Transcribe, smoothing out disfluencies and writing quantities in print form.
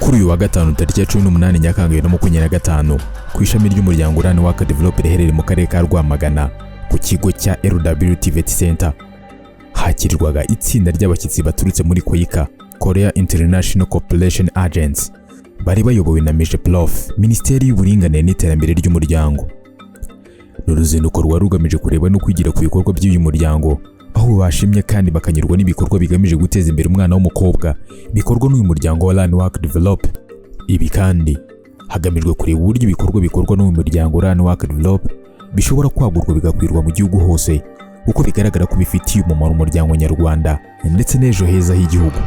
Kuri uyu wa gatanu, tariki ya 18 Nyakanga 2025, ku ishami ry'umuryango Learn Work Develop riherereye mu karere ka Rwamagana, ku kigo cya LW TVET Center, hakirirwaga itsinda ry'abashyitsi baturutse muri KOICA, Korea International Cooperation Agency, bari bayobowe na MIGEPROF, Minisiteri y'Uburinganire n'Iterambere ry'Umuryango. Ni uruzinduko rwari rugamije kureba no kwigira ku bikorwa by'uyu muryango, aho bashimye kandi bakanyurwa n'ibikorwa bigamije guteza imbere umwana w'umukobwa bikorwa n'uyu muryango wa Learn Work Develop. Ibi kandi hagamijwe kureba uburyo ibikorwa bikorwa n'uyu muryango Learn Work Develop bishobora kwagurwa, bigakwirwa mu gihugu hose, kuko bigaragara ko bifitiye umumaro umuryango nyarwanda ndetse n'ejo heza h'igihugu.